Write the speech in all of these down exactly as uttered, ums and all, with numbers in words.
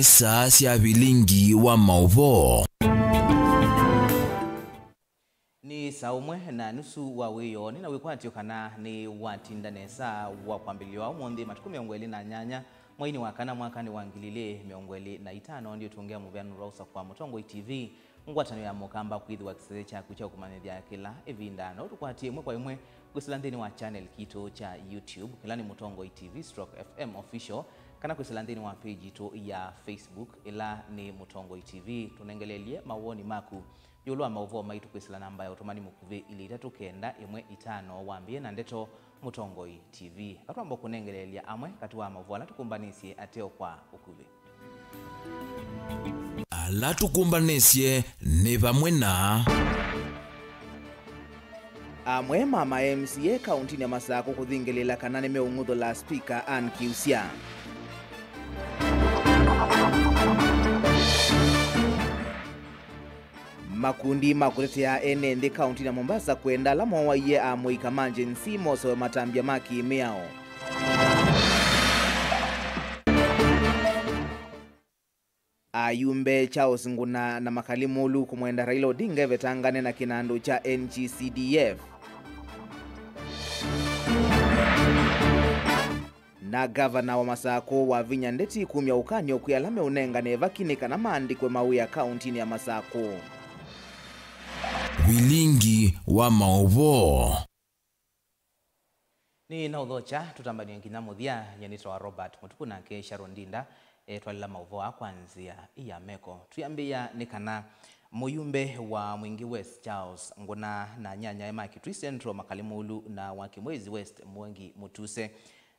Saa sya vilingi wa maũvoo. Nĩ saa ũmwe na nusu wa wĩoo, nĩ na wĩkwatyo kana nĩ watinda nesa wa kwambĩlĩlyo wa ũmũnthĩ, matukũ mĩongo ĩlĩ na nyanya, mweinĩ wa kana, mwakanĩ wa ngili ilĩ mĩongo ĩlĩ na itano, ndi ũtũngĩa mũvea nũrausa kwa Mũtongoi T V, ngwatanĩo ya Mũkamba kwĩthĩwa kĩsese kyaku kya kũmanyĩthya kĩla ĩvinda. No tũkwatie ĩmwe kwa ĩmwe kwĩsĩla nthĩnĩ wa channel kitũ kya YouTube, kĩla nĩ Mũtongoi T V stroke F M Official, kana kwĩsĩla nthĩnĩ wa page yitũ ya Facebook, ĩla nĩ Mũtongoi T V. Tũnengelelye mawoni maku ĩũlũ wa maũvoo maitũ kwĩsĩla namba ya ũtũmani mũkuvĩ ilĩ itatũ kenda ĩmwe itano. Wambĩĩe na ndeto, Mũtongoi T V. Atwamba kũnengeleelya amwe katĩ wa maũvoo ala tũkũmbanĩsye ateo kwa ũkuvĩ. Ala tũkũmbanĩsye nĩ vamwe na. Amwe ma ma M C A kaũntinĩ ya Masakũ kũthingĩlĩĩla kana nĩmeũng'uthũla Spika Ann Kiusya. Makundi ma kũtetea ene nthĩ kaũntinĩ ya Mombasa kwenda ala mowaie amũika ma Gen Z mosewe matambya ma kĩ-mĩao. Ayumbe Charles Nguna na Makali Mulu kũmwenda Raila Odinga evetangane na kĩnandũ kya N G C D F. Na ngavana wa Masakũ Wavinya Ndeti kumya ũkany'o kwĩ ala meũnengane ĩvaki nĩ kana maandĩkwe mawĩa kaũntinĩ ya Masakũ. Vilingi wa maũvoo. Nĩ na ũthokya tũtambanie nginya mũthya. Nyie nĩtawa Robert Mũtuku, nake Sharon Ndinda etwalĩla maũvoo aa kwa nzĩa ya meko. Twĩambĩĩa nĩ kana mũyumbe wa Mwingi West Charles Nguna na anyanyae ma Kitui Central Makali Mulu na wa Kimwezi West Mwangi Mutuse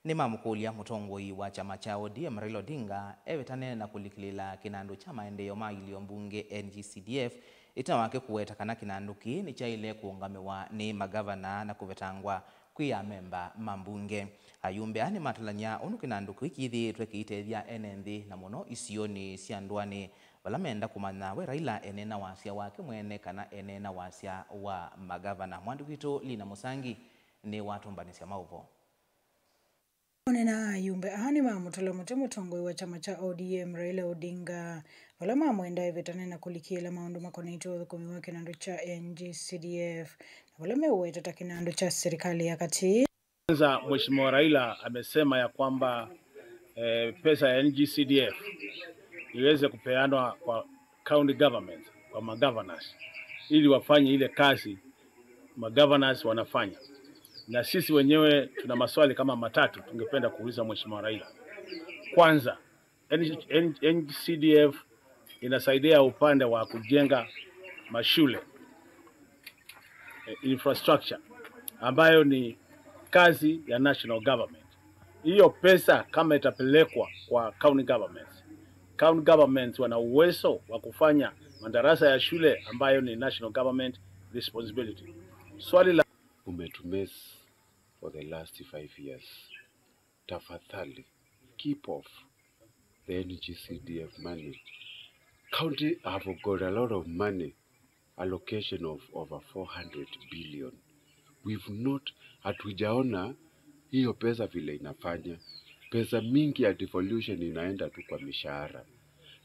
nĩmamũkũlya mũtongoi wa kyama kya O D M Raila Odinga evetane na kũlikĩlĩĩla kĩnandũ kya maendeeo ma ilio mbunge N G C D F, ĩtina wake kũweta kana kĩnandũ kĩĩ nĩkyaĩle kũũngamĩwa nĩ magavana na kũvetangwa kwĩ amemba ma mbunge. Ayumbe aa nĩmatalany'a ũndũ kĩnandũ kĩu kĩthĩĩtwe kĩitethya ene nthĩ, na mũno isionĩ sya ndũanĩ, vala menda kũmanya we Raila eneena wasya wake mwene kana eneena wasya wa magavana. Mwandĩki witũ Lina Mũsangi nĩwatũmbanĩsya maũvoo. Kũneena ayumbe aa nĩmamũtũla mũtĩ mũtongoi wa kyama kya O D M Raila Odinga, vala mamwenda evetane na kũlikĩĩla maũndũ makonetye ũthũkũmi wa kĩnandũ kya N G C D F, na vala meũweta ta kĩnandũ kya silikalĩ ya katĩ. Kwanza, Mheshimiwa Raila amesema ya kwamba, eh, pesa ya N G C D F iweze kupeanwa kwa county government, kwa magovernors, ili wafanye ile kazi magovernors wanafanya. Na sisi wenyewe tuna maswali kama matatu tungependa kuuliza Mheshimiwa Raila. Kwanza, N-, N-, N G C D F inasaidia upande wa kujenga mashule, eh, infrastructure, ambayo ni kazi ya national government. Hiyo pesa kama itapelekwa kwa county governments, county governments wana uwezo wa kufanya madarasa ya shule ambayo ni national government responsibility. Swali la Umetumesi for the last five years. Tafadhali, keep off the N G C D F money. County have got a lot of money, allocation of over four hundred billion. We've not, hatujaona hiyo pesa vile inafanya. Pesa mingi ya devolution inaenda tu kwa mishahara.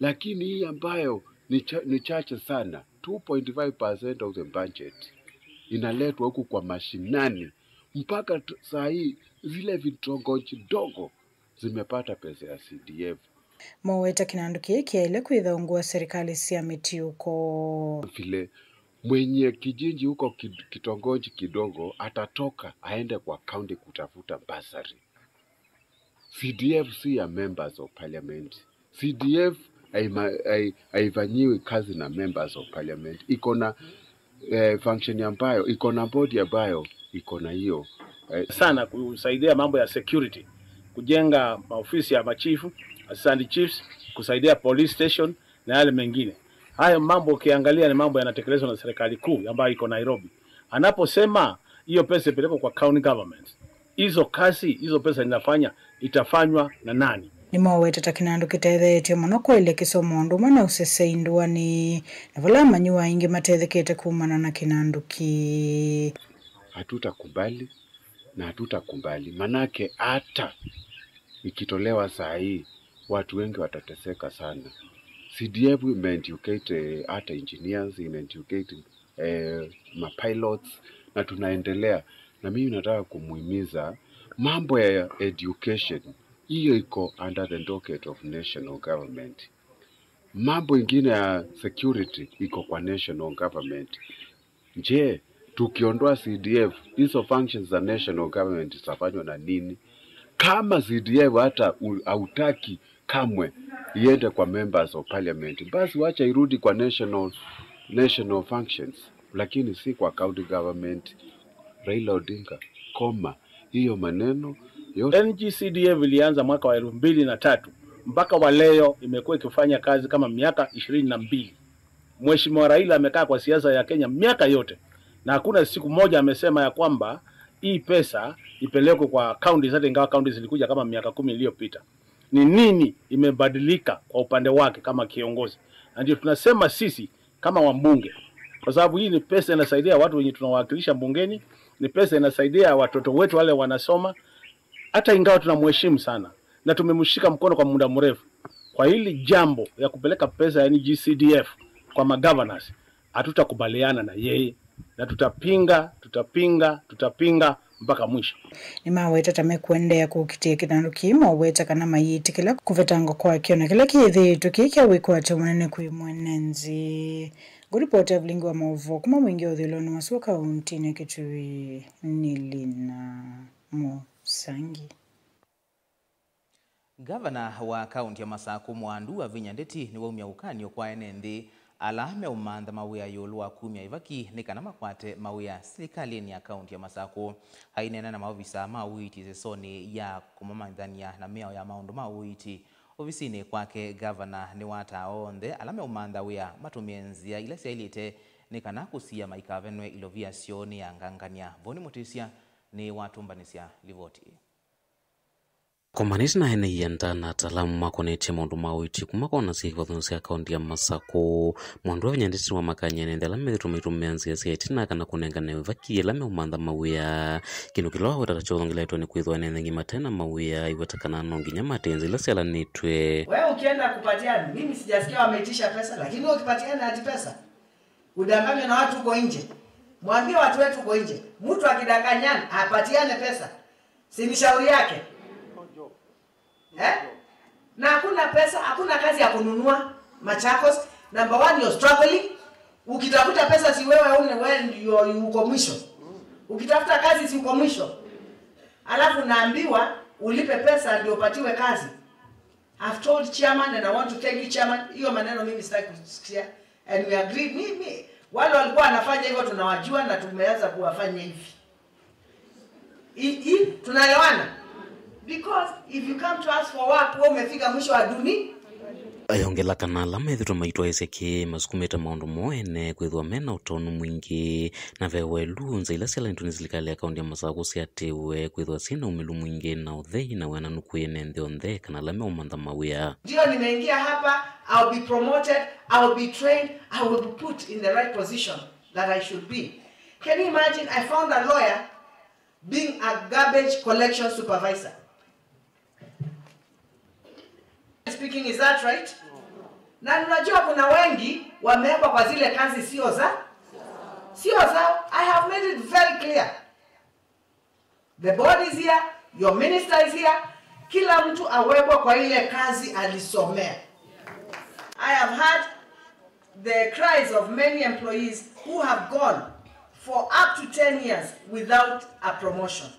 Lakini hii ambayo ni cha-, ni chache sana, two point five percent of the budget inaletwa huku kwa mashinani. Mpaka tu-, saa hii zile vitongoji ndogo zimepata pesa ya C D F. Moweta kĩnandũ kĩĩ kĩaĩle kwĩtha ungu wa serikali sya mĩtiũko. Vile mwenye kijiji huko kid-, kitongoji kidogo atatoka aende kwa county kutafuta bursary. C D F si ya members of parliament. C D F haima-, hai-, haifanyiwi kazi na members of parliament. Iko na, eh, function ambayo, iko na body ambayo iko na hiyo, eh, sana kusaidia mambo ya security, kujenga maofisi ya machifu, assistant chiefs, kusaidia police station na yale mengine. Hayo mambo ukiangalia ni mambo yanatekelezwa na serikali kuu ambayo iko Nairobi. Anaposema hiyo pesa ipelekwe kwa county government, hizo kazi, hizo pesa zinafanya, itafanywa na nani? Nĩmowetete kĩnandũ kĩtetheetye mũno kwaĩlya kĩsomo ũndũ ũmwe na ũsesei ndũanĩ, na vala amanyĩw'a aingĩ matethekete kumana na kĩnandũ kĩĩ. Hatutakubali na hatutakubali, manake hata ikitolewa saa hii, Watu wengi watateseka sana. C D F imeeducate hata engineers, imeeducate eh, mapilots, na tunaendelea. Na mimi nataka kumuhimiza mambo ya education, hiyo iko under the docket of national government. Mambo ingine ya security iko kwa national government. Je, tukiondoa C D F, hizo functions za national government zitafanywa na nini? Kama C D F hata u- hautaki kamwe iende kwa members of parliament, basi wacha irudi kwa national, national functions, lakini si kwa county government. Raila Odinga, koma hiyo maneno yote. N G C D F ilianza mwaka wa elfu mbili na tatu, mpaka wa leo imekuwa ikifanya kazi kama miaka ishirini na mbili. Mheshimiwa Raila amekaa kwa siasa ya Kenya miaka yote, na hakuna siku moja amesema ya kwamba hii pesa ipelekwe kwa counties, hata ingawa counties zilikuja kama miaka kumi iliyopita. Ni nini imebadilika kwa upande wake kama kiongozi? Na ndio tunasema sisi kama wabunge, kwa sababu hii ni pesa inasaidia watu wenye tunawakilisha bungeni, ni pesa inasaidia watoto wetu wale wanasoma, hata ingawa tunamheshimu sana na tumemshika mkono kwa muda mrefu, kwa hili jambo ya kupeleka pesa ya N G C D F kwa magovernors, hatutakubaliana na yeye, na tutapinga, tutapinga, tutapinga mpaka mwisho. Nĩmaweta ta mekũendeea kũkitĩa kĩthandũ kĩĩ moweta kana mayĩtĩkĩla kũvetangwa kwakyo na kĩla kĩyĩthĩĩtwe kĩĩ kya wĩkwatyo mũnene kwĩ mwene nthĩ. Ngũlipoti ya vilingi wa maũvoo kuma Mwingi wa ũthũĩlonĩ wa sua kauntinĩ ya Kitui nĩ Lina Mũsangi. Ngavana wa kaunti ya Masakũ Mwandu Wavinya Ndeti nĩwaumya ũkany'o kwa ene nthĩ ala meũmantha mawĩa ĩũlũ wa kumya ĩvaki nĩ kana makwate mawĩa silikalĩnĩ ya kaunti ya Masakũ. Aineena na maovisa ma ũiiti ĩsesonĩ ya kũmamanyithany'a na mĩao ya maũndũ ma ũiiti, ovisinĩ kwake, ngavana nĩwataa onthe ala meũmantha wĩa matũmĩe nzĩa ila syaĩlĩte nĩ kana kũsia maikavenwe ilovia syoo nĩ angangany'a. Voni Mũtĩsya nĩwatũmbanĩsya livoti ĩĩ. Komanĩte na ene ianda na ataalamu makonetye maũndũ ma ũiiti kuma kona sya ivathũkany'o sya kaunti ya Masakũ, Mwandu Wavinya Ndeti nĩwamakany'a ene nthĩ ala methĩtwe maitũmĩa nzĩa sya ĩtina kana kũnengane ĩvaki ĩla meũmantha mawĩa. Kĩndũ kĩla waweta ta kyongeletwe nĩ kwĩthwa ene nthĩ angĩ mate na mawĩa, aiweta kana no nginya mate nzĩa ila syalanĩtw'e. Wewe ukienda kupatiana, mimi sijasikia wameitisha pesa, lakini wewe ukipatiana ati pesa, udanganywe na watu huko nje. Mwambie watu wetu huko nje, mtu akidanganyana apatiane pesa, si ni shauri yake eh? Na hakuna pesa, hakuna kazi ya kununua Machakos. Number one, you're struggling. Ukitafuta pesa, si wewe une wewe ndio uko mwisho. Ukitafuta kazi, si uko mwisho. Alafu unaambiwa ulipe pesa ndio upatiwe kazi. I've told chairman and I want to thank you chairman. Hiyo maneno mimi sitaki kusikia. And we agreed. Mimi, wale walikuwa wanafanya hivyo tunawajua na tumeanza kuwafanya hivi. I, i, tunaelewana? Because if you come to us for work, wewe umefika mwisho wa dunia. Ayongela kana ala methĩtwe maitwaĩsya kĩĩ masukumĩte maũndũ moo ene kwĩthwa me na ũtonu mwingĩ, na ve welu nzĩa ila syalanĩtwe nĩ silikalĩ ya kaunti ya Masakũ syatĩwe kwĩthwa syĩ na ũmĩlu mwingĩ na ũthei na wĩananu kwĩ ene nthĩ onthe kana ala meũmantha mawĩa. Ndio nimeingia hapa, I'll be promoted, I'll be trained, I will be put in the right position that I should be. Can you imagine, I found a lawyer being a garbage collection supervisor. Speaking, is that right? Na unajua kuna wengi wamewekwa kwa zile kazi sio za, sio zao. I have made it very clear. The board is here, your minister is here. Kila mtu awekwa kwa ile kazi alisomea. I have heard the cries of many employees who have gone for up to ten years without a promotion.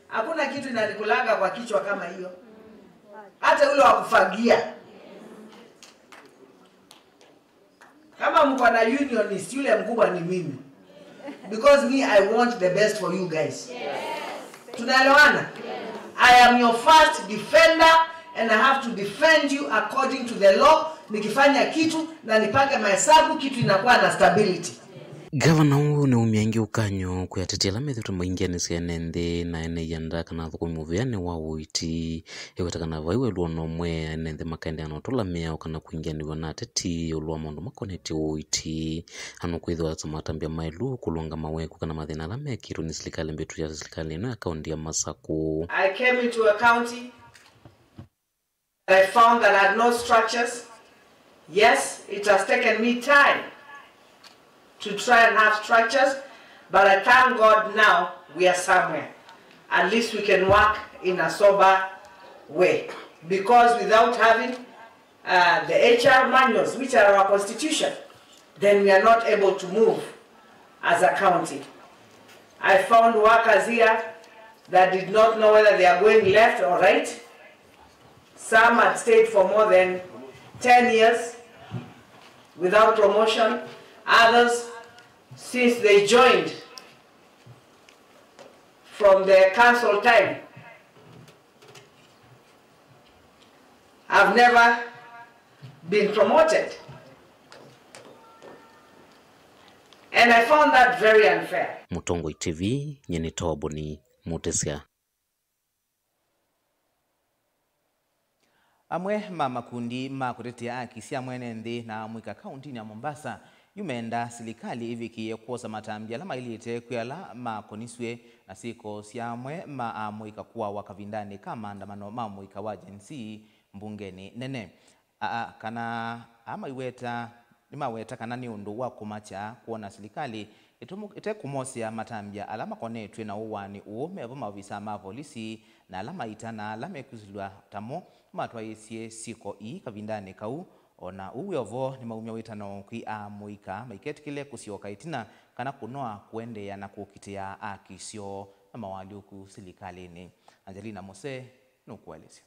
Hakuna kitu inanikulaga kwa kichwa kama hiyo. Hata ule wa kufagia. Kama mko na unionist, yule mkubwa ni mimi. Because me, I want the best for you guys. Tunaelewana? I am your first defender and I have to defend you according to the law. Nikifanya kitu na nipange mahesabu, kitu inakuwa na stability. Gavana ũũ nĩwaumya ĩngĩ ũkany'o kwĩ ateti ala methĩtwe maingianĩsya ene nthĩ na ene ianda kana athũkũmi mũvĩanĩ wa ũiiti. Ĩweta kana vai welu ona ũmwe, ene nthĩ makaendeea na ũtũla mĩao kana kũingianĩw'a na ateti ĩũlũ wa maũndũ makonetye ũiiti. Anũkwĩthĩwa ta matambya maĩlu kũlũnga maweku kana mathĩna ala mekĩtwe nĩ silikalĩ mbĩtu ya silikalĩ ĩno ya kaunti ya Masakũ. I came into a county I found that I had no structures. Yes, it has taken me time to try and have structures, but I thank God now we are somewhere. At least we can work in a sober way. Because without having uh, the H R manuals, which are our constitution, then we are not able to move as a county. I found workers here that did not know whether they are going left or right. Some had stayed for more than ten years without promotion. Others, since they joined from the council time, have never been promoted. And I found that very unfair. Mũtongoi T V, nyie nĩ Toboni Mũtĩsya. Amwe ma makundi ma kũtetea aki sya mwene nthĩ na amũika kauntinĩ ya Mombasa yu menda silikalĩ ĩvikĩĩe kwosa matambya ala maĩlĩte kwĩ ala makonisw'e na syĩko sya amwe ma amũika kũawa kavindanĩ ka maandamano ma mũika wa Gen Z mbungenĩ nene. Aa kana aa maiweta, nĩmaweta kana nĩ ũndũ wa kũmakya kwona silikalĩ ĩtũmũ-, ĩtekũmosea matambya ala makonetw'e na ũwaanĩ ũũ mevo maovisaa ma volisi na ala maita na ala mekwĩsĩlw'a tamo matwaĩĩsye syĩko ii kavindanĩ kau. O na ũu wĩ o vo, nĩmaumya wĩtano kwĩ amũika maiketĩkĩle kũsyoka ĩtina kana kũnoa kũendeea na kũkitĩa aki syoo na mawaalyũku silikalĩnĩ. Angelina Mose nũkũelesya.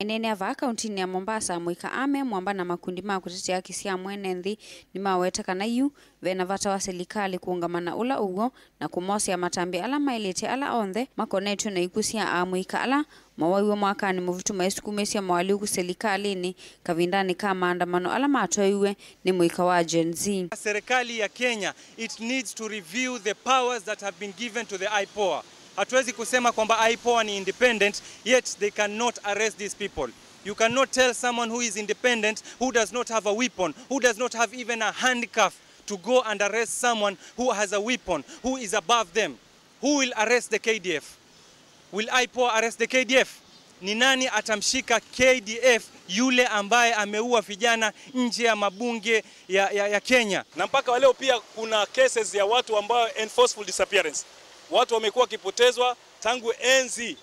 Ĩneenea vaa kauntinĩ ya Mombasa, amũika aa me mwamba na makundi ma kũtetea aki sya mwene nthĩ nĩmaweta kana yu ve na vata wa silikalĩ kũũngama na ũla ũw'o na kũmosea matambya ala maĩlĩte ala onthe makonetw'e na ikw'ũ sya amũika ala mowaiwe mwakanĩ mũvĩtu maisukumĩsya mowaalyũku silikalĩnĩ kavindanĩ ka maandamano ala matwaiwe nĩ mũika wa Gen Z. Serikali ya Kenya, it needs to review the powers that have been given to the IPOA. Hatuwezi kusema kwamba IPOA ni independent, yet they cannot arrest these people. You cannot tell someone who is independent, who does not have a weapon, who does not have even a handcuff, to go and arrest someone who has a weapon, who is above them. Who will arrest the KDF? Will IPOA arrest the KDF? Ni nani atamshika KDF, yule ambaye ameua vijana nje ya mabunge ya, ya, ya Kenya? Na mpaka wa leo pia kuna cases ya watu ambao enforceful disappearance. Watu wamekuwa wakipotezwa tangu enzi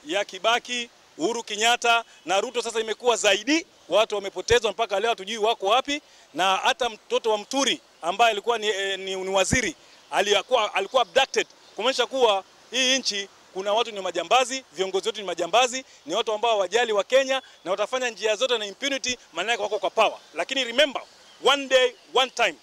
ya Kibaki, Uhuru Kenyatta na Ruto. Sasa imekuwa zaidi, watu wamepotezwa mpaka leo hatujui wako wapi, na hata mtoto wa Muturi ambaye alikuwa ni, eh, ni, ni waziri, alikuwa, alikuwa abducted, kumaanisha kuwa hii nchi kuna watu ni majambazi, viongozi wetu ni majambazi, ni watu ambao hawajali wa Kenya na watafanya njia zote na impunity, maana yake wako kwa power. Lakini remember, one day, one time,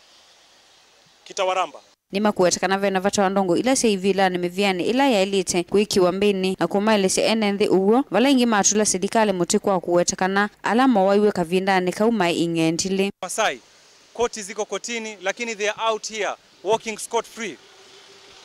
kitawaramba. Nĩmakũweta kana ve na vata wa ndongo ila syĩ ivĩlanĩ mĩvĩanĩ ĩla yaĩlĩte kwĩkĩwa mbĩnĩ na kũmaelesya ene nthĩ ũw'o, vala ĩngĩ matũla silikalĩ mũtĩ kwa kũweta kana ala mowaiwe kavindanĩ kau maĩ ing'endilĩ. Masai, koti ziko kotini, lakini they are out here walking scot free.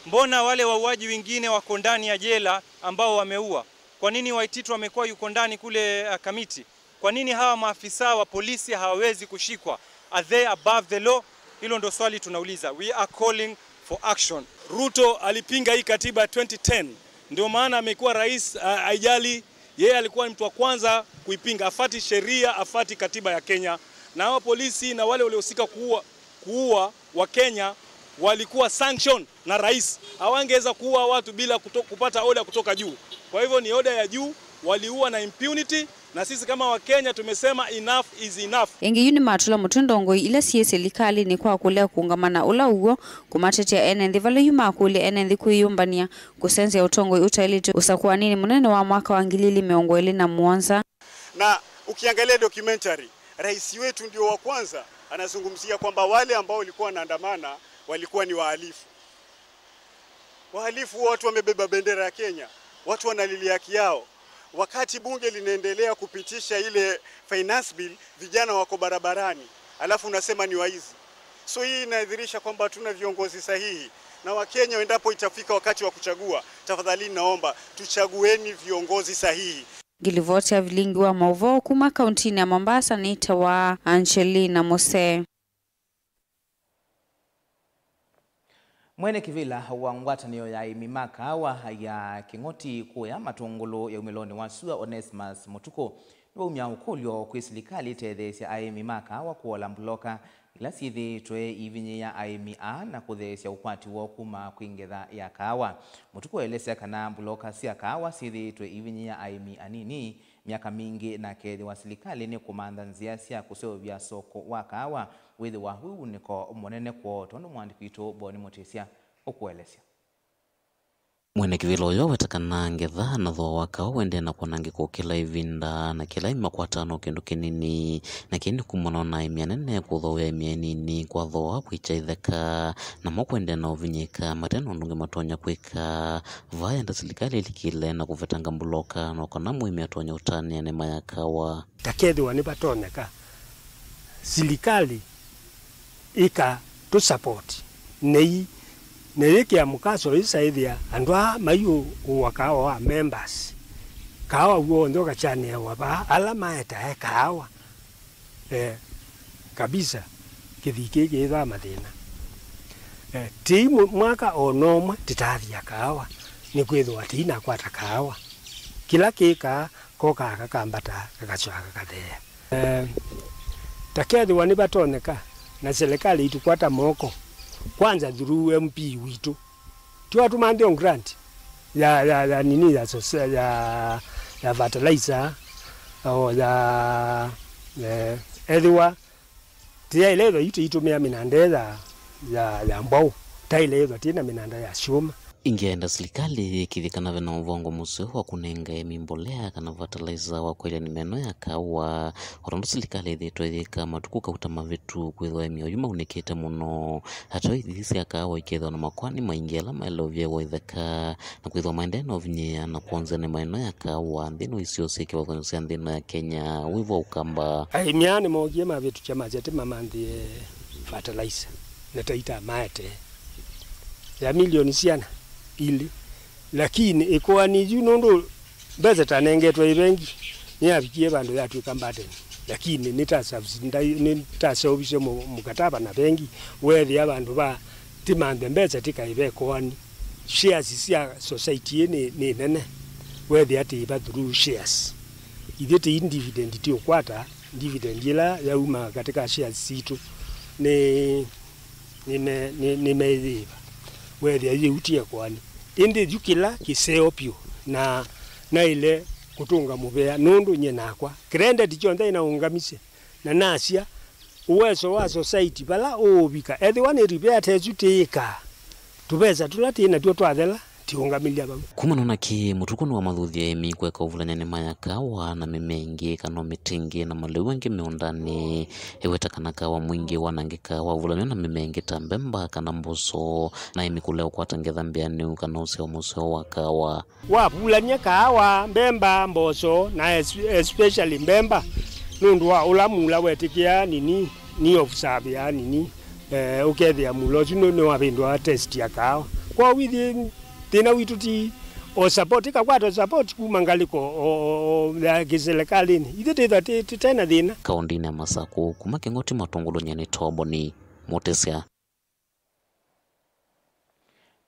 Mbona wale wauaji wengine wako ndani ya jela ambao wameua? Kwa nini Waititu amekuwa yuko ndani kule, uh, Kamiti? Kwa nini hawa maafisa wa polisi hawawezi kushikwa? Are they above the law? Hilo ndo swali tunauliza. We are calling for action. Ruto alipinga hii katiba twenty ten. Ndio maana amekuwa rais, a-, haijali. Yeye alikuwa mtu wa kwanza kuipinga. Afati sheria, afati katiba ya Kenya. Na hawa polisi na wale waliohusika kuua, kuua wa Kenya walikuwa sanction na rais. Hawangeweza kuua watu bila kuto-, kupata order kutoka juu. Kwa hivyo ni order ya juu, waliua na impunity, na sisi kama Wakenya tumesema enough is enough. Ĩngĩ yu nĩmatũla mũtwe ndongoi ila syĩ silikalĩnĩ kwa kũlea kũũngama na ũla ũw'o kũmatetea ene nthĩ, vala yu makũlya ene nthĩ kwĩyũmbany'a kũsenzya ũtongoi ũtaĩlĩte ũsakũaninĩ mũnene wa mwaka wa ngili ili mĩongo ĩlĩ na mũonza. Na ukiangalia documentary, rais wetu ndio wa kwanza anazungumzia kwamba wale ambao walikuwa wanaandamana walikuwa ni wahalifu. Wahalifu, watu wamebeba bendera ya Kenya, watu wanalilia haki yao. Wakati bunge linaendelea kupitisha ile finance bill, vijana wako barabarani, alafu unasema ni waizi. So hii inadhihirisha kwamba hatuna viongozi sahihi. Na Wakenya, endapo itafika wakati wa kuchagua, tafadhali naomba tuchagueni viongozi sahihi. Ngilivoti ya vilingi wa maũvoo kuma kauntinĩ ya Mombasa nĩtawa Angelina Mose. Mwene kĩvĩla wa ngwatanĩo ya aĩmi ma kaawa ya Kĩng'oti kũya Matũngũlũ ya umĩlonĩ wa sua, Onesmus Mũtukũ, nĩwaumya ũkũlyo kwĩ silikalĩ ĩtetheesya aĩmi ma kaawa kũola mbuloka ila syĩthĩĩtwe iivinyĩĩa aĩmi aa na kũtheesya ũkwati woo kuma kwĩ ngetha ya kaawa. Mũtukũ aelesya kana mbuloka sya kaawa syĩthĩĩtwe iivinyĩĩa aĩmi anini myaka mingĩ, na akethĩwa silikalĩ nĩkũmantha nzĩa sya kũseũvya soko wa kaawa wĩthĩwa wĩ wunĩko mũnene kwoo, tondũ mũandĩki witũ Boni Mũtĩsya ũkũelesya. Mwene kĩvĩla ũyũ aweta kana ngetha na thooa wa kaawa ũendee na kwanangĩka o kĩla ĩvinda, na kĩla aĩmi makwataa no kĩndũ kĩnini, na kĩĩ nĩ kumana na aĩmi anene kũthoea aĩmi anini kwa thooa kwĩkya itheka, namo kũendee na ũvinyĩĩka mate na ũndũ ũngĩ matonya kwĩka. Vaa enda silikalĩ ĩlikĩle na kũvetanga mbuloka, na kana mũĩmi atonya ũtanĩa nĩma ya kaawa. Takethĩwa nĩvatonyeka, silikalĩ ĩka tũ support, nei, neyĩkĩa mũkaso ĩsaĩthĩa andũ aa maiũũa kaawa wa members, kaawa w'onthe ũkakyanĩawa vaa, ala maetae kaawa, eh, kabisa, kĩthii kĩĩ kĩĩthaa mathĩna. Eh, tĩi mũ-, mwaka o na ũmwe tĩtaathia kaawa, nĩkwĩthĩwa tĩinakwata kaawa. Kĩla kĩkaa kokaa kakambata kakasyoka kakatheea. Eh, takethĩwa nĩvatonyeka na silikalĩ ĩtũkwata moko, kwanza through M P witũ. Tiwa tũmanthe o grant ya, ya, ya nini ya, sosa- ya, ya fertilizer, o ya, eh, ethĩwa tĩyaĩle ĩthwa yu tĩitũmĩa mĩnanda ya, ya, ya mbwaũ, taĩle ĩthwa tĩ na mĩnanda ya syũma. Ĩngĩ enda silikalĩ yĩkĩthye kana ve na ũvongo mũseo wa kũnenga aĩmi mbolea kana fertilizer wa kwaĩlya nĩma ĩno ya kaawa, o tondũ silikalĩ ĩthĩĩtwe yĩka matukũ kauta mavĩtu kwĩthwa aĩmi oyu maunĩkĩte mũno. Ateo ithisi sya kaawa ikethĩwa na makoani maingĩ ala maeleũvye wa itheka, na kwĩthwa maendee na ũvinyĩĩa na kwonzya nĩma ĩno ya kaawa nthĩnĩ wa isio syĩ kĩvathũkany'o sya nthĩ ĩno ya Kenya, wĩvo Ũkamba. Aĩmi aa nĩmookie mavĩtũkya masya tĩmamanthĩe fertilizer, na taita maetee ya milioni siana ilĩ, lakini ĩkoani yu nũndũ mbesa tanengetwe ĩ vengi, nĩyavikie vandũ yatw'ĩka burden, lakini nĩtasavisi- nĩtaseũvisye mũ- mũkatava na vengi, weethĩa vandũ va tĩmanthe mbesa tĩkaĩve ĩkoani. Shares sya society ĩĩ nĩ, nĩ nene, weethĩa tĩĩva through shares. Ithyĩ tĩi dividend tĩũkwata, dividend ĩla yauma katĩ ka shares sitũ nĩ, nĩme- nĩ- nĩmeeyĩva. Weethĩa yĩu ti ĩkoani. Ĩndĩ yu kĩla kĩseo vyũ na naĩle kũtũnga mũvea nũndũ nyie nakwa credit kyonthe ĩnaũngamisye. Na nasya, ũweso wa society vala ũũvika, ethĩwa nĩ repair ta ĩsu tĩĩkaa, tũvesa tũla tĩ natw'o twathela tiũngamĩlya vau. Kumana na kĩĩ, Mũtukũ nĩwamathuthya aĩmi kũeka ũvulany'a nĩma ya kaawa na mĩmea ĩngĩ kana o mĩtĩ ĩngĩ na malĩu angĩ mĩũndanĩ. Eweta kana kaawa mwingĩ wanangĩka wavulany'wa na mĩmea ĩngĩ ta mbemba kana mboso, na aĩmi kũlea ũkwata ngetha mbĩanĩu kana ũseo mũseo wa kaawa. Wavulany'a kaawa, mbemba, mboso, na es- especially mbemba, nũndũ wa ũla mula wetĩkĩa nini, ni observe ya nini, eh, ũkethĩa mula ũsu nĩ- nĩwavĩndũa test ya kaawa. Kwoou ithyĩ thĩna witũ ti o support, ĩkakwata o support kuma ngalĩko o- o- o- ya kĩselekalĩnĩ. Ithyĩ twĩthwa tĩ- tĩ- tena thĩna. Kaũndĩnĩ ya Masakũ, kuma Kĩng'oti Matũngũlũnĩ nĩ Toboni Mũtĩsya.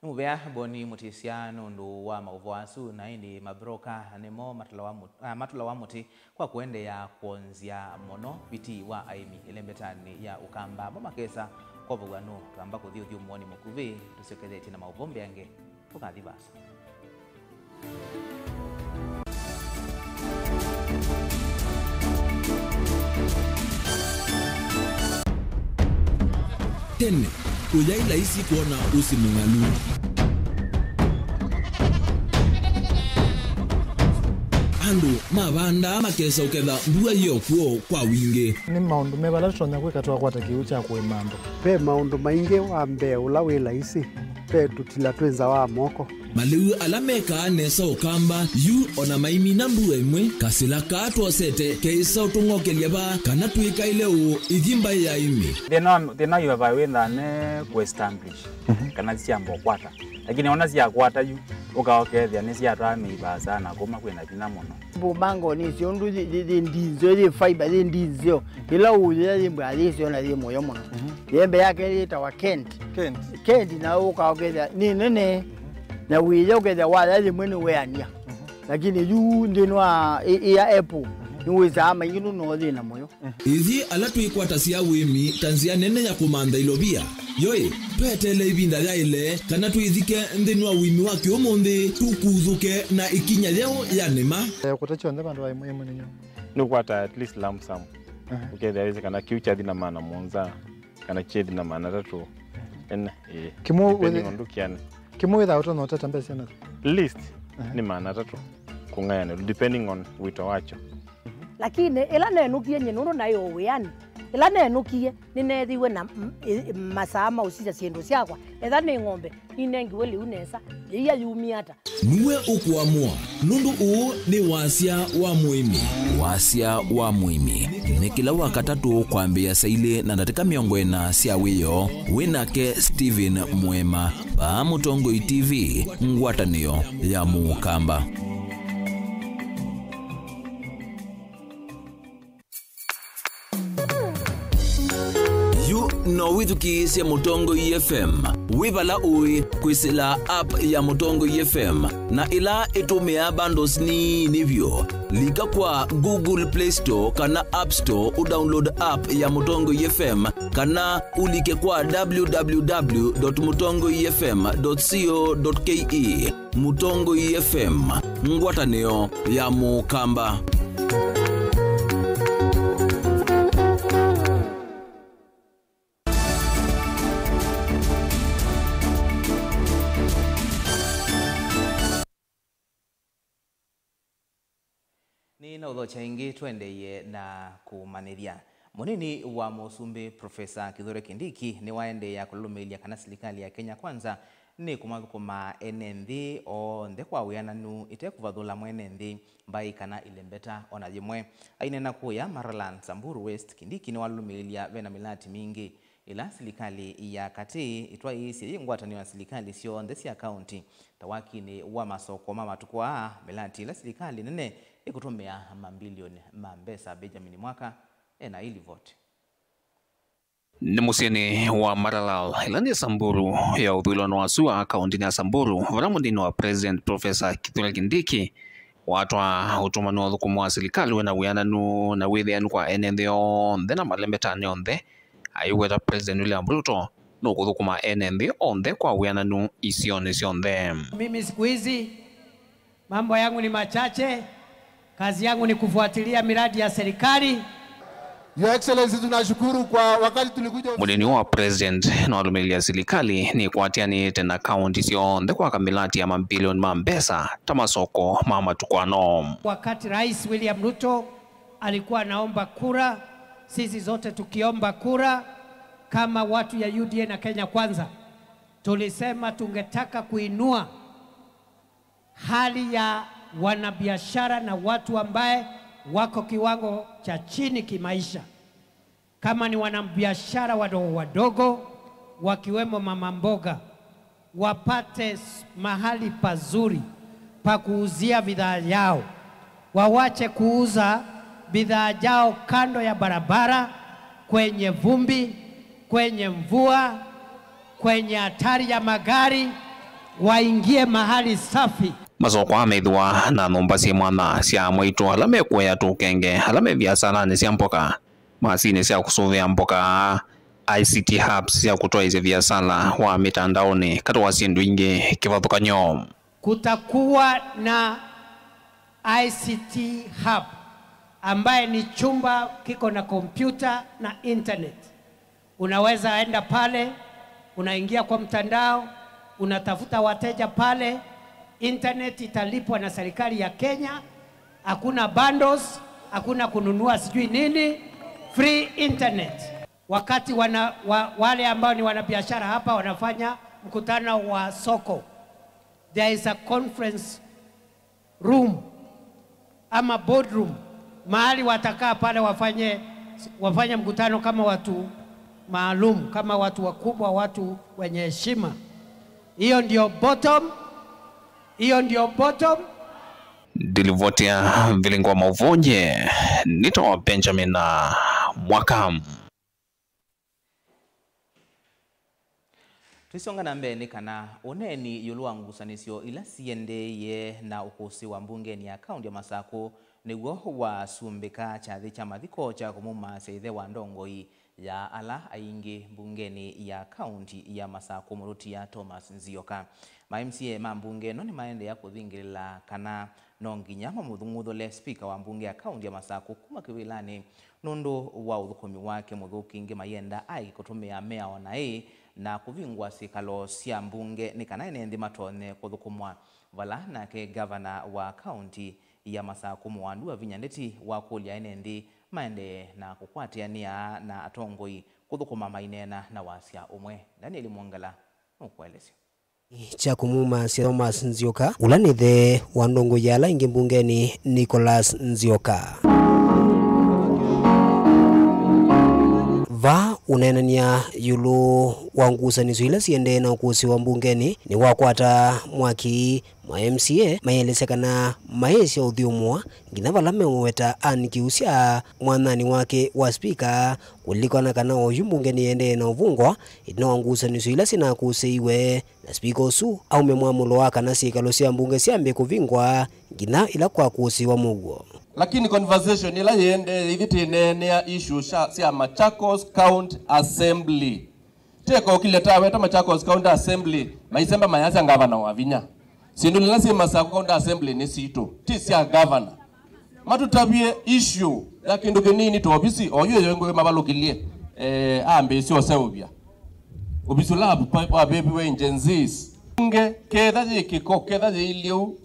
Nĩ mũvea Boni Mũtĩsya nũndũ wa maũvoo asu, na ĩndĩ mabroka nĩmo matũlawa mũ- ah, matũlawa mũtĩ kwa kũendeea kwonzya mũno vitii wa aĩmi ĩlembetanĩ ya Ũkamba. Mo makesa kwovow'a nũũ? Twamba kũthi ũthyũmũonĩ mũkuvĩ, tũsyokethetye na maũvoo mbeange. Ũkathi vaasa. Tene, kũyaĩ laisi kwona ũsĩ mũng'alu. Andũ mavandaa makesa ũketha mbua yĩ o kw'o kwa wingĩ. Nĩ maũndũ meva ala tũtonya kwĩka twakwata kĩw'ũ kya kũĩma andũ? Ve maũndũ maingĩ. Wa mbee, ũla wĩ laisi, ve tũtila twĩ nza wa moko. Malĩu ala mekaa nesa Ũkamba yu o na maimina mbua ĩmwe, kasĩla kaa twosete keĩsa ũtũng'okelya vaa kana twĩkaĩle ũũ ithi mbaĩ ya aĩmi. Thĩna wa- thĩna yu vai wĩthaa me kũ establish kana syamba ũkwata, lakini ona syakwata yu ũkaokethĩa nĩsyatwaa mĩivaa sana kuma kwĩna vinya mũno. Mbumbango nĩ syo ũndũ yĩ- yĩ- yĩ ndinzeo, yĩ fiber, yĩ ndinzeo. Ĩla ũũyĩa yĩ mbwa yĩ syo na yĩ mũyo mũno. Yembe yake yĩtawa Kent. Kendi. Kendi na ũka ũkethĩa nĩ nene, na wĩya ũkethĩa waya yĩmwe nĩ weania. Lakini yu nthĩnĩ wa ĩ- ĩya Apple, nĩ wĩsaa maingĩ nũno thĩna mũyo. Ithyĩ ala twĩkwatasya ũĩmi ta nzĩa nene ya kũmantha ilovia, yoĩ, tweteele ĩvinda yaĩle kana twĩthike nthĩnĩ wa ũĩmi wa kĩũmũnthĩ, tũkuthũke na ĩkinya yeũ ya nĩma. Eh, kũta kyonthe vandũ va ĩmwe ĩmwe nĩ nyũmba. Nĩ ũkwata at least lump sum. Ũkethĩa wĩsĩ kana kĩu kyathi na maana mũonza, kana kyethi na maana atatũ. Ene, ĩĩ. Kĩmũ- Depending on ndũkiani. Kĩmwe wĩthaa ũtonya ũteta mbesa na least nĩ maana atatũ kũng'ayanĩlwa, depending on wĩto wakyo. Lakini ĩla nenũkie nyie nũndũ naĩ o wĩanĩ, ĩla nenũkie nĩneethiwe na m- ĩ- masaa ma ũsisya syĩndũ syakwa. Etha nĩ ng'ombe, ninengiwe lĩu nesa, yĩia yumie ata? Nue ũkũamũa, nũndũ ũũ nĩ wasya wa mũĩmi. Wasya wa mũĩmi nĩ kĩla Wakatatũ kwambĩĩa saa ilĩ na ndatĩka mĩongo ĩna sya wĩoo, wĩ nake Stephen Mũema, vaa Mũtongoi T V, ngwatanĩo ya Mũkamba. Yu no wĩthukĩĩsye Mũtongoi F M wĩ vala ũĩ kwĩsĩla app ya Mũtongoi F M, na ĩla ĩtũmĩaa bundles nini vyũ. Lika kwa Google Play Store kana App Store ũdownload app ya Mũtongoi F M, kana ũlike kwa w w w dot mũtongoi f m dot co dot k e. Mũtongoi F M, ngwatanĩo ya Mũkamba. Nĩ na ũthokya ĩngĩ tũendeeye na kũmanyĩthya. Mũnini wa mũsumbĩ Profesa Kithure Kindiki nĩwaendeea kũlũlũmĩĩlya kana silikalĩ ya Kenya Kwanza nĩkũmathũkũma ene nthĩ onthe kwa wĩananu ĩtekũvathũla mwene nthĩ, mbaĩ kana ilembeta ona yĩmwe. Aineena kũya Maralal, Samburu West, Kindiki nĩwalũlũmĩĩlya vena mĩlati mingĩ ĩla silikalĩ ya katĩ ĩtwaĩĩsye yĩ ngwatanĩo ya silikalĩ syonthe sya kaũnti, ta wakinĩ wa masoko ma matukũ aa, mĩlati ĩla silikalĩ nene ĩkũtũmĩa mambilioni ma mbesa. Benjamin Mwaka ena ĩ livoti. Nĩ mũsyĩnĩ wa Maralal, ĩla nĩ Samburu ya ũthũĩlonĩ wa sua, kaũntinĩ ya Samburu, vala mũnini wa President Professor Kithure Kindiki watwaa ũtũmani wa ũthũkũmi wa silikalĩ wĩna wĩananu na wĩthĩanu kwa ene nthĩ onthe na malembetanĩ onthe. Aiweta President William Ruto nũkũthũkũma ene nthĩ onthe kwa wĩananu isionĩ syonthe. Mimi siku hizi mambo yangu ni machache, kazi yangu ni kufuatilia miradi ya serikali. Your Excellency, tunashukuru kwa wakati tulikuja. Mũnini wa President nĩwalũmĩlya silikalĩ nĩkwatĩanĩte na kaũnti syonthe kwaka mĩlati ya mambilioni ma mbesa ta masoko ma matukũ ano. Wakati Rais William Ruto alikuwa anaomba kura, sisi zote tukiomba kura kama watu ya U D A na Kenya Kwanza, tulisema tungetaka kuinua hali ya wanabiashara na watu ambaye wako kiwango cha chini kimaisha. Kama ni wanabiashara wadogo wadogo, wakiwemo mama mboga, wapate s- mahali pazuri pa kuuzia bidhaa yao. Wawache kuuza bidhaa yao kando ya barabara, kwenye vumbi, kwenye mvua, kwenye hatari ya magari, waingie mahali safi. Masoko aa methĩwa na nyũmba syĩ mwanya sya amwaitũ ala mekũea tũkenge, ala me viasalanĩ sya mboka, masinĩ sya kũsũvĩa mboka, I C T hubs sya kũtwaĩĩsya viasala wa mĩtandaonĩ, katĩ wa syĩndũ ingĩ kĩvathũkany'o. Kutakuwa na I C T hub ambaye ni chumba kiko na kompyuta na internet. Unaweza enda pale, unaingia kwa mtandao, unatafuta wateja pale, internet italipwa na serikali ya Kenya, hakuna bundles, hakuna kununua sijui nini, free internet. Wakati wana, wa, wale ambao ni wanabiashara hapa wanafanya mkutano wa soko, there is a conference room ama boardroom, mahali watakaa pale wafanye, wafanye mkutano kama watu maalum, kama watu wakubwa, watu wenye heshima. Hiyo ndio bottom, hiyo ndio bottom. Ndilivotia mvilingo wa mauvonye, nĩtawa Benjamin Mwaka. Tũisonga na mbee nĩ kana ũneeni ĩũlũ wa ngusanĩsyo ila siendeeie na ũkũsĩ wa mbungenĩ ya kaũnti ya Masakũ nĩw'o wasumbĩka kyathĩ kya mathiko kya kũmũmaasya ĩthe wa ndongoi ya ala aingĩ mbungenĩ ya kaũnti ya Masakũ, Mũrũtia Thomas Nzioka. Ma M C A ma mbunge ĩno nĩmaendeea kũthingĩlĩla kana no nginya mamũthũng'ũthũle spika wa mbunge ya kaũnti ya Masakũ kuma kĩwĩlanĩ nũndũ wa ũthũkũmi wake mũthũku, ĩngĩ mayenda aeke kũtũmĩa mĩao naĩ na kũvingũa syĩkalo sya mbunge nĩ kana ene nthĩ matonye kũthũkũmwa, vala nake ngavana wa kaũnti ya Masakũ Mũwandu Wavinya Ndeti wakũlya ene nthĩ maendee na kũkwatĩanĩa na atongoi kũthũkũma maineena na wasya ũmwe. Daniel Mwongela nũkũelesya. Kya kũmũmaasya Thomas Nzioka, ũla nĩ ĩthe wa ndongoi ya ala aingĩ mbungenĩ, Nicholas Nzioka. Vaa ũneenany'a ĩũlũ wa ngusanĩsyo ila siendee na ũkũsĩ wa mbungenĩ, nĩwakwata mwaki, ma M C A mayĩelesya kana mayĩsya ũthyũmũa nginya vala meũweta Ann Kiusya mwananĩ wake wa spika, kũlilikana kana oyu mbunge nĩyendee na ũvungwa ĩtina wa ngusanĩsyo ila sinakũsĩiwe. Na spika ũsu aumya mwamũlo wa kana syĩkalo sya mbunge syambĩe kũvingwa nginya ĩla kwakũsĩĩwa mũuo. Lakini conversation ĩla yĩendee ĩthi tĩneenea issue sya, sya Machakos County Assembly. Tĩkokile taweta Machakos County Assembly, maisemba mayasya ngavana Wavinya. Syĩndũ ila syĩ Masakũ County Assembly nĩ sitũ, ti sya ngavana. Matũtavye issue ya kĩndũ kĩnini ta ovisi, oyu ĩyo ngũĩ mavalũkĩlye, eh, ambĩĩsya ũseũvya. Ovisi ũla wa, wa, waveviwe Gen Zs. Mbunge, ketha yĩ kĩko, ketha yĩ iliu,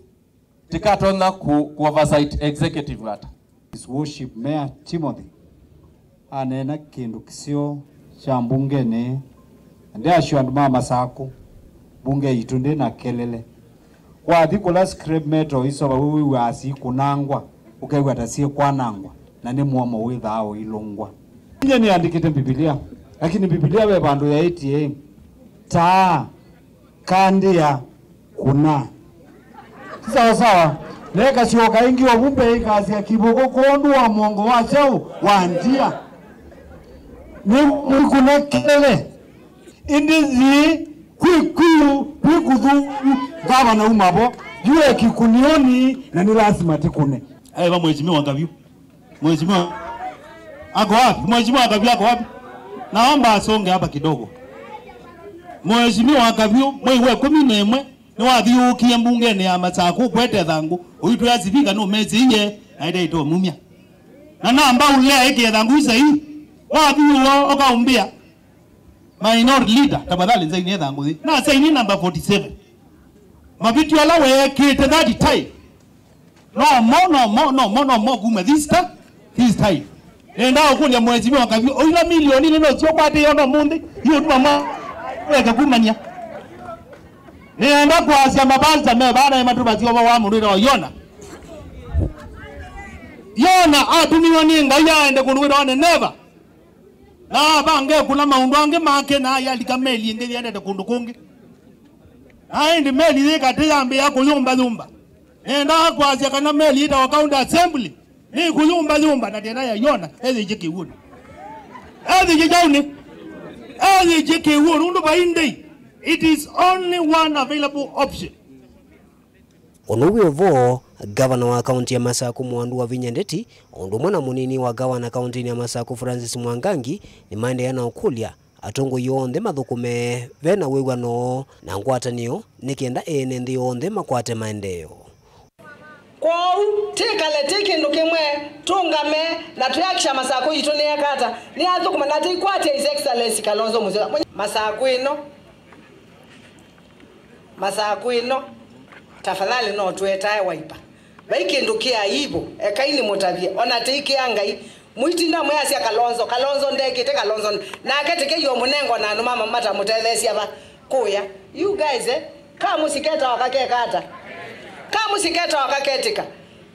tikatonya ku, ku oversight executive ata? His Worship Mayor Timothy aneena kĩndũ kĩseo kya mbungenĩ, na ndeasyo andũ ma Masakũ, mbunge yitũ ndĩ na kelele. Wathi kũla scrap metal isova wĩw'aa siikũnangwa, ũkew'a ta syĩkwanangwa, na nĩ mũomo wĩthaa ũilũngwa. Nyie nĩandĩkĩte Mbivilia, lakini Mbivilia ve vandũ yaĩtye, taa, kandĩa, kũna. Sawa sawa. Nekasyoka ĩngĩ ovu mbee ikasya kĩvũkũ kwondũ wa mwongo wa kyaũ wa ndia. Nĩ, nĩkũna kelele. Ĩndĩ yĩĩ kwĩ kwiũ, kwĩ kũthũku, ngavana uma vo, yu e kĩkũnĩonĩ, na nĩ lasima tĩkũne. Aĩva Mheshimiwa Kavyũ. Mheshimiwa ako wapi? Mheshimiwa Kavyũ ako wapi? Naomba asonge hapa kidogo. Mheshimiwa Kavyũ, mwei wa ĩkũmi na ĩmwe, nĩwathiũũkie mbungenĩ ya Masakũ kwete thangũ, ũitwĩa sivika nũmesĩie, na ĩtaĩtwe mumya. Na namba ũlea ĩkĩe thangũ isai, wathiũa ũkaumbĩa. Minority leader, tafadhali nzainie thangũ yĩ. Na saini number forty-seven. Mavĩtyo ala weekĩte that time. No mo, no mo, no mo, no mo kuma this time, this time. Nenda ũkũlya Mheshimiwa Kavyũ, oila milioni nĩ no sio kwatĩĩa no mũnthĩ, iũtuma ma weke kumania. Nenda kwasya mapasta me vana matũvasya ũvoo wa mũndũ wĩtawa Yona. Yona atũmiwe nĩ Ngai aende kũndũ kwĩtawa Nineva. Na avange kũla maũndũ angĩ make, na ayalika meli ĩngĩ yendete kũndũ kũngĩ. Na ĩndĩ meli yĩ katĩ yambĩĩa kũyũmbayũmba. Nendaa kwasya kana meli yĩtawa County Assembly nĩ kũyũmbayũmba, na tena ya Yona ethĩĩkye kĩw'ũnĩ. Ethĩĩkye kyaũnĩ. Ethĩĩkye kĩw'ũnĩ, ũndũ vai ndei. It is only one available option. Ũndũ wĩ ũvoo, ngavana wa kaũntĩ ya Masakũ Mwandu Wavinya Ndeti, o ũndũ ũmwe na mũnini wa ngavana kaũntĩnĩ ya Masakũ Francis Mwangangi, nĩmaendeea na ũkũlya atongoi onthe mathũkũme ve na wĩw'ano na ngwatanĩo nĩ kenda ene nthĩ onthe makwate maendeeo. Kwoou, tĩkale twĩ kĩndũ kĩmwe, tũũngame, na twĩakisha Masakũ yitũ nĩyeka ata, nĩyathũkũma, na tĩikwatya His Excellency Kalonzo Musyoka. Masakũ ĩno. Masakũ ĩno, tafadhali no tũetae Wiper. Vai kĩndũ kĩ aibu, ekai nĩmũtavye, ona tĩikĩa Ngai. Mũitinda mwĩasya Kalonzo, Kalonzo ndekĩte, Kalonzo n-, nake tĩkĩiwe mũnengo na andũ mama matamũtetheesya va kũya. You guys, eh? Kamũsi ketawa kakeka ata? Kamũsi ketawa kaketĩka.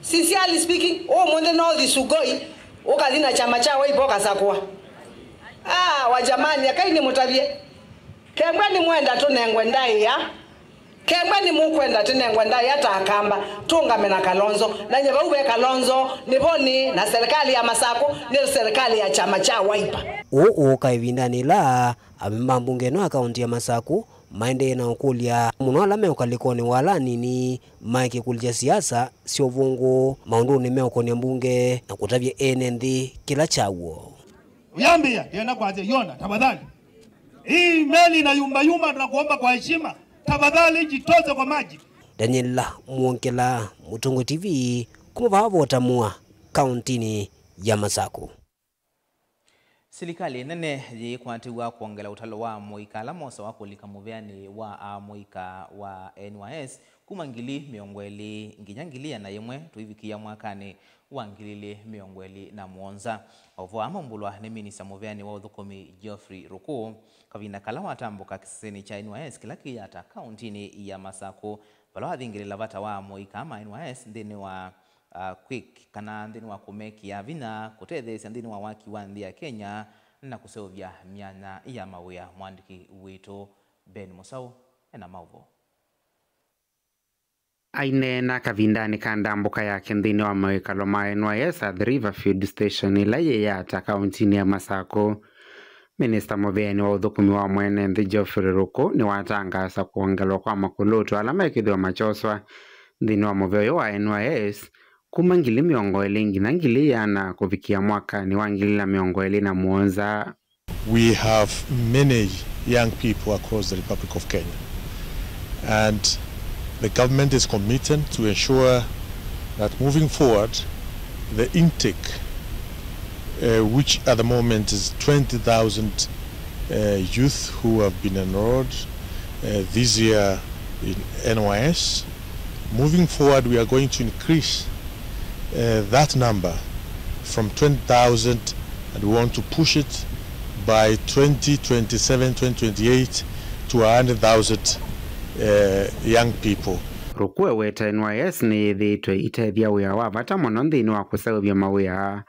Sincerely speaking, ũmũnthĩ no ũthi Sugoi, ũkathi na kyama kya Wiper ũkasakũa. Ah, wa jamani, ekai nĩmũtavye. Kengwe nĩmwenda tũnengwe ndaĩa. Kengwe nĩmũkwenda tũnengwe ndaĩa ta Akamba, tũngame na Kalonzo. Na nye vau ve Kalonzo, nĩvo nĩ, na serikali ya Masakũ, nĩ serikali ya kyama kya Wiper. Ũũ ũũka ĩvindanĩ ĩla amemba mbunge ĩno ya kaũntĩ ya Masakũ maendee na ũkũlya mũno ala me ũkalĩkonĩ wa ala anini maĩke kũlikya siasa sya ũvũngũ maũndũnĩ meũkonya mbunge na kũtavya ene nthĩ kĩla kyaw'o. Uyambia, ndienda kwazia, Yona, tafadhali. Hii meli inayumbayumba, tunakuomba kwa heshima, tafadhali jitoze kwa maji. Daniel Mwongela, Mũtongoi T V, kuma vaa Votamua, kauntinĩ ya Masaku. Silikalĩ nene yĩkwatĩw'a kwongela ũtalo wa amũika ala mosawa kũlika mũvĩanĩ wa amũika wa N Y S kuma ngili mĩongo ĩlĩ nginya ngili ĩana yĩmwe tũivikĩa mwakanĩ wa ngili ilĩ mĩongo ĩlĩ na mũonza. Maũvoo aa maumbũlwa nĩ minista mũvĩanĩ wa ũthũkũmi Geoffrey Ruku kavinda kala watambũka kĩsesenĩ kya N Y S kĩla kĩ Yatta kauntinĩ ya Masaku, vala wathingĩlĩla vata wa amũika ma N Y S nthĩnĩ wa, uh, quick kana nthĩnĩ wa kũmekĩa vinya kũtetheesya nthĩnĩ wa waki wa nthĩ ya Kenya na kũseũvya myanya ya mawĩa. Mwandĩki witũ Ben Mũsaũ ena maũvoo. Aineena kavindanĩ ka ndambũka yake nthĩnĩ wa mawĩkalo ma N Y S Athi River Field Station ĩla yĩ Yatta kauntinĩ ya Masaku, minista mũvĩanĩ wa ũthũkũmi wa mwene nthĩ Geoffrey Ruku nĩwatangaasa kwongelwa kwa makulũtũ ala mekĩthĩwa makyoswa nthĩnĩ wa mũvĩa ũyũ wa N Y S kuma ngili mĩongo ĩlĩ nginya ngili ĩana kũvikĩa mwakanĩ wa ngili na mĩongo ĩlĩ na mũonza. We have many young people across the Republic of Kenya, and the government is committed to ensure that moving forward, the intake, uh, which at the moment is twenty thousand, uh, youth who have been enrolled, uh, this year in N Y S, moving forward, we are going to increase, uh, that number from twenty thousand, and we want to push it by twenty twenty-seven, twenty twenty-eight to a hundred thousand, uh, young people. Ruku eweta N Y S nĩyĩthĩĩtwe ĩtethya wĩa wa vata mũno nthĩnĩ wa kũseũvya mawĩa,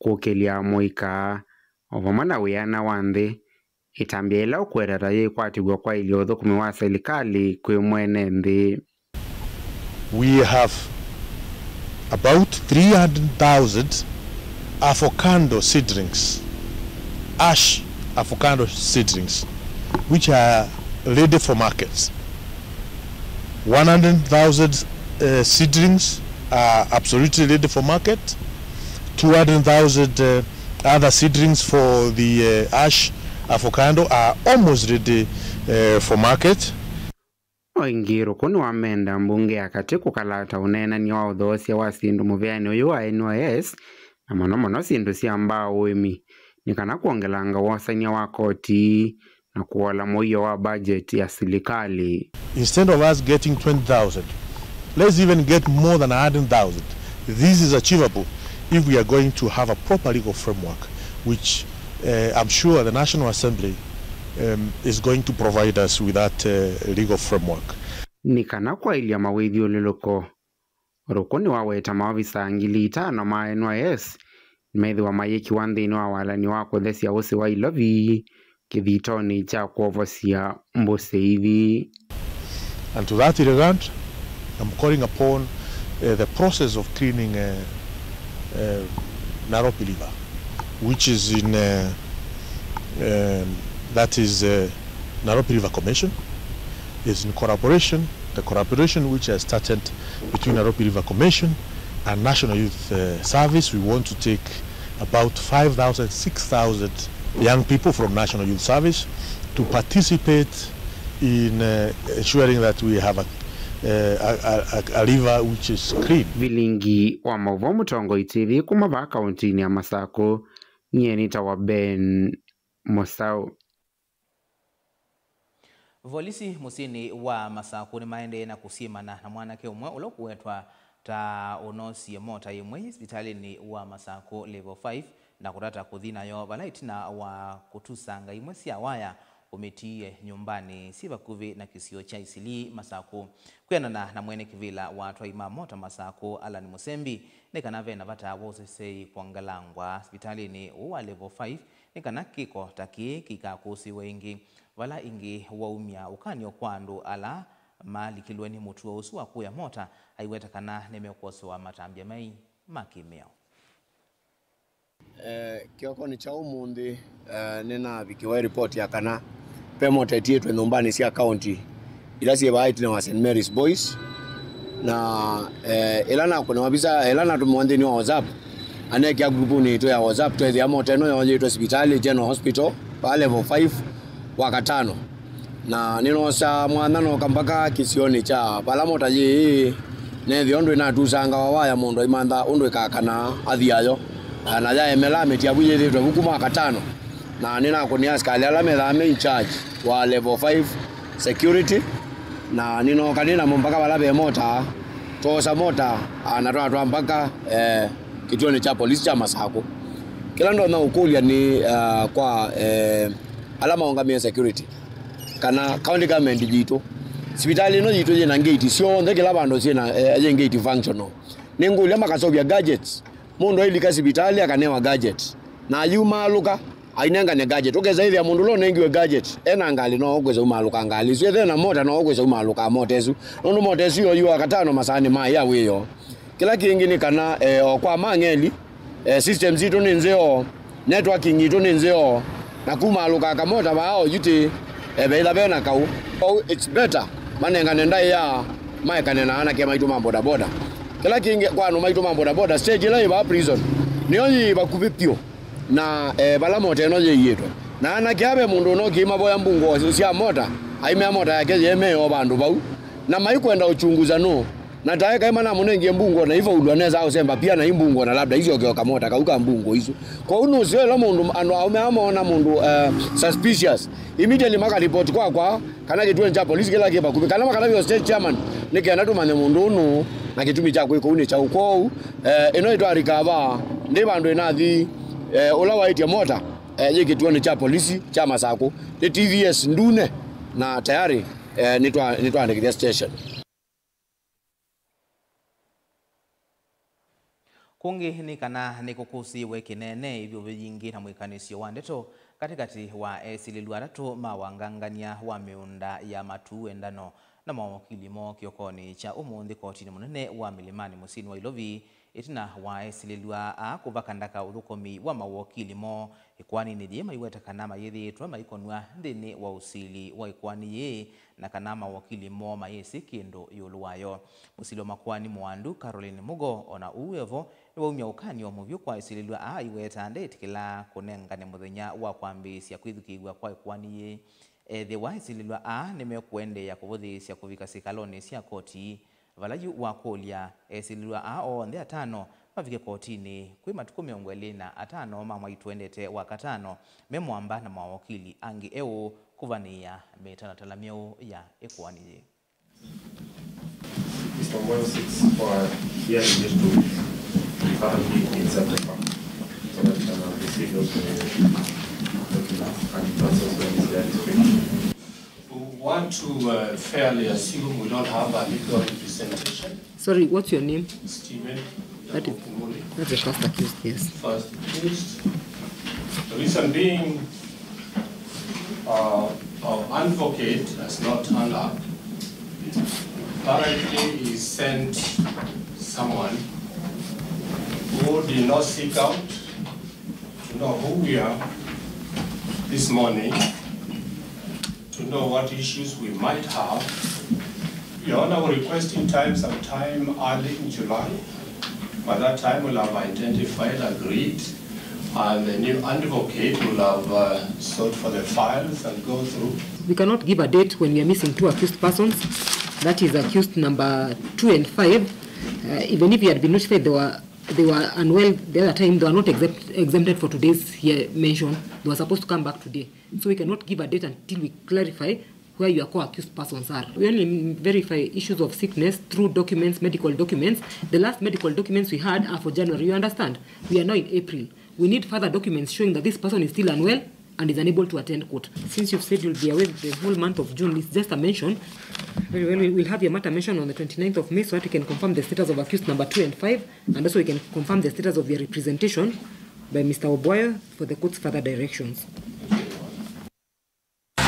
kũkĩlya amũika, o vamwe na wĩana wa nthĩ, ĩtambya yĩla ũkweta ta yĩkwatĩw'a kwaĩlya ũthũkũmi wa silikalĩ kwĩ mwene nthĩ. We have about three hundred thousand avocado seedlings, ash avocado seedlings, which are ready for markets. One hundred thousand, uh, seedlings are absolutely ready for market. Two hundred thousand, uh, other seedlings for the, uh, ash avocado are almost ready, uh, for market. O ĩngĩ, Ruku nĩwamenda mbunge ya katĩ kũkalata ũneenany'a wa ũthoosya wa syĩndũ mũvĩanĩ ũyũ wa N Y S, na mũno mũno syĩndũ sya mbaa ũĩmi, nĩ kana kwongelanga wosany'a wa koti na kũola mũio wa budget ya silikalĩ. Instead of us getting twenty thousand, let's even get more than a hundred thousand. This is achievable if we are going to have a proper legal framework, which, uh, I'm sure the National Assembly, um, is going to provide us with that, uh, legal framework. Nĩ kana kwaĩlya mawĩthyũlũlũko, Ruku nĩwaweta maovisa ngili itano ma N Y S nĩmethĩwa mayĩkiwa nthĩnĩ wa walany'o wa kũthesya ũsĩ wa ilovi kĩthitonĩ kya kwovosya mbũsĩ ithi. And to that regard, I'm calling upon, uh, the process of cleaning, uh, uh, Nairobi River, which is in, uh, um, that is, uh, Nairobi River Commission is in collaboration, the collaboration which has started between Nairobi River Commission and National Youth, uh, Service. We want to take about five thousand, six thousand young people from National Youth Service to participate in, uh, ensuring that we have a, uh, a, a, a, a river which is clean. Vilingi wa maũvoo Mũtongoi T V kuma vaa kauntinĩ ya Masaku, nyie nĩtawa Ben Mũsaũ. Volisi mũsyĩnĩ wa Masaku nĩmaendee na kũsyĩmana na mwanake ũmwe ũla ũkũwetwa ta ũnoosie mota ĩmwe yĩ sivitalĩnĩ wa Masaku Level five na kũtata kũthi nayo vala ĩtina wa kũtusanga imwe sya waya ũmĩtiie nyũmbanĩ syĩ vakuvĩ na kĩsio kya Isili Masaku. Kwĩanana na mwene kĩvĩla wa atwai ma mota Masaku, Allan Mũsembi, nĩ kana ve na vata wa ũseseĩ kwongelangwa sivitalĩnĩ ũũ wa Level five nĩ kana kĩko ta kĩĩ kĩikakũsĩĩwe ĩngĩ. Vala ĩngĩ waumya ũkany'o kwa andũ ala malikilwe nĩ mũtuo ũsu wa kũya mota, aiweta kana nĩmekwosewa matambya mai ma kĩmĩao. Eh, kĩokonĩ kya ũmũnthĩ, eh, nĩnavikĩwa ripoti ya kana Ve mota ĩtiĩtwe nyũmbanĩ sya county ila syĩ vaa ĩtina wa Saint Mary's Boys, na eh, ĩla nakũnĩwa visa, ĩla natũmĩwa nthĩnĩ wa WhatsApp, anekĩa grupuni yitũ ya WhatsApp, twethĩa mota ĩno yooyĩtwe sivitalĩ, General Hospital, vaa level five, Wakatano. Na nĩnoosa mwanya nooka mpaka kĩsionĩ kya vala mota yĩĩ, neethĩa ũndũ ĩnatusangawa waya mũndũ aimantha ũndũ ĩkakanaa athiayo. Na, na yaemela mĩtiavu yĩthĩtwe vu kuma Wakatano. Na nĩnakũnĩa asikalĩ ala methaa me in charge wa level five security, na nĩnooka nĩ namo mpaka vala ve mota, twoosa mota, ah, na twatwaa mpaka eh, kĩtuonĩ kya polisi kya Masakũ. Kĩla ndonya ũkũlya nĩ ah, kwa eh, ala maũngamĩe security kana county government yitũ. Sivitalĩ ĩno yitũ yĩna ngate syonthe, kĩla vandũ syĩna eh, yĩ ngate functional. Nĩngũlya makaseũvya gadgets. Mũndũ ailika sivitalĩ akanewa gadget, na ayumaalũka, ainengane gadget. Ũkesa ĩthĩa mũndũ ũla ũnengiwe gadget ena ngalĩ, no ũkwĩsa umaalũka ngalĩ ĩsu. Ethĩwa na mota, no ũkwĩsa umaalũka mota ĩsu, nũndũ mota ĩsu yoyũa Wakatano masaanĩ ma ĩa wĩoo. Kĩla kĩngĩ nĩ kana eh, o kwa mang'eli, eh, systems itũ nĩ nzeo, networking itũ nĩ nzeo, na kumaalũka kamota vaa oyuti eh, veitha vena kau. Kwoou it's better manengane ndaĩa maekane na anake maitũ ma bodaboda. Kĩla kĩngĩ kwa andũ maitũ ma bodaboda, stage ĩla yĩ vaa prison nĩyo yĩ vakuvĩ vyũ na eh, vala mota ĩno yĩiĩtwe. Na anake aa ve mũndũ ũnokie mavoya mbungo sya mota, aimea mota yake yĩemee o vandũ vau, na maikwenda uchunguza nũ. Na tae kaĩ manamũnengie mbungo na ifaulu anesa ũsemba pia na imbungo na labda isyoke o kamota kau ka mbungo isu. Kwoou nũseo ĩla mũndũ, andũ aũme aa moona mũndũ eh, suspicious, immediately makaripoti kwakwa kana kĩtuonĩ kya polisi kĩla kĩ vakuvĩ, kana makatavya state chairman nĩ kenda tũmanye mũndũ ũũ nũũ na kĩtumi kya kwĩka ũu nĩ kyaũ. Kwoou eh, ĩno ĩtwarĩkaa vaa ndĩ vandũ ĩnathi eh, ũla waĩtye mota eh, yĩ kĩtuonĩ kya polisi kya Masakũ nĩ T V S ndune, na tayari eh, nĩtwa- nĩtwaandĩkĩthya station. Kũngĩ nĩ kana nĩkũkũsĩĩwe kĩneene, ĩvyũvĩ yingĩ na mwĩkanĩsyo wa ndeto katĩkatĩ wa esilĩlw'a atatũ ma wangangany'a wa mĩũnda ya Matuu Wendano na mawakili moo kĩokonĩ kya ũmũnthĩ kotinĩ mũnene wa Mĩlĩmanĩ mũsyĩnĩ wa Ilovi, ĩtina wa esilĩlw'a aa kũvaka ndaka ũthũkũmi wa mawakili moo ĩkoaninĩ yĩĩ maiweta kana mayĩthĩĩtwe maikonw'a nthĩnĩ wa ũsili wa ĩkoani yĩĩ na kana mawakili moo mayĩsĩ kĩndũ ĩũlũ wayo. Mũsili wa makoani Mũandu Caroline Mugo o na ũu evo nĩwaumya ũkany'o mũvyũ kwa esilĩlw'a aa aiweta ndeĩtĩkĩlaa kũnengane mũthenya wa kwambĩĩsya kwĩthukĩĩw'a kwa ĩkoani yĩĩ. Ethĩwa esilĩlw'a aa nĩmekũendeea kũvũthĩĩsya kũvika sikalonĩ sya koti, vala yu wakũlya esilĩlw'a aa onthe atano mavike kotinĩ kwĩ matukũ mĩongo ĩlĩ na atano ma mwai tũendete wa katano, me mwamba na mawakili angĩ eũ kũvanĩĩa mĩtalatala myeũ ya ĩkoani yĩĩ. Mister Moyo six for hearing this to be in September, so that we can receive those uh, documents and process when is their inspection. We want to uh, fairly assume we don't have a legal representation. Sorry, what's your name? Stephen. That is, Muli. That's the first accused, yes. First accused. The reason being, uh, our advocate has not turned up. Apparently, he sent someone who did not seek out to know who we are this morning, to know what issues we might have. Your Honor, we're requesting time sometime early in July. By that time, we'll have identified, agreed, and the new advocate will have uh, sought for the files and go through. We cannot give a date when we are missing two accused persons, that is accused number two and five. Uh, even if he had been notified they were, they were unwell the other time, they were not exempt, exempted for today's here mention. They were supposed to come back today. So we cannot give a date until we clarify where your co-accused persons are. We only verify issues of sickness through documents, medical documents. The last medical documents we had are for January, you understand? We are now in April. We need further documents showing that this person is still unwell and is unable to attend court. Since you've said you'll be away the whole month of June, it's just a mention. Very well, we- we'll have your matter mentioned on the twenty-ninth of May so that we can confirm the status of accused number two and five, and also we can confirm the status of your representation by Mister Obwayo for the court's further directions.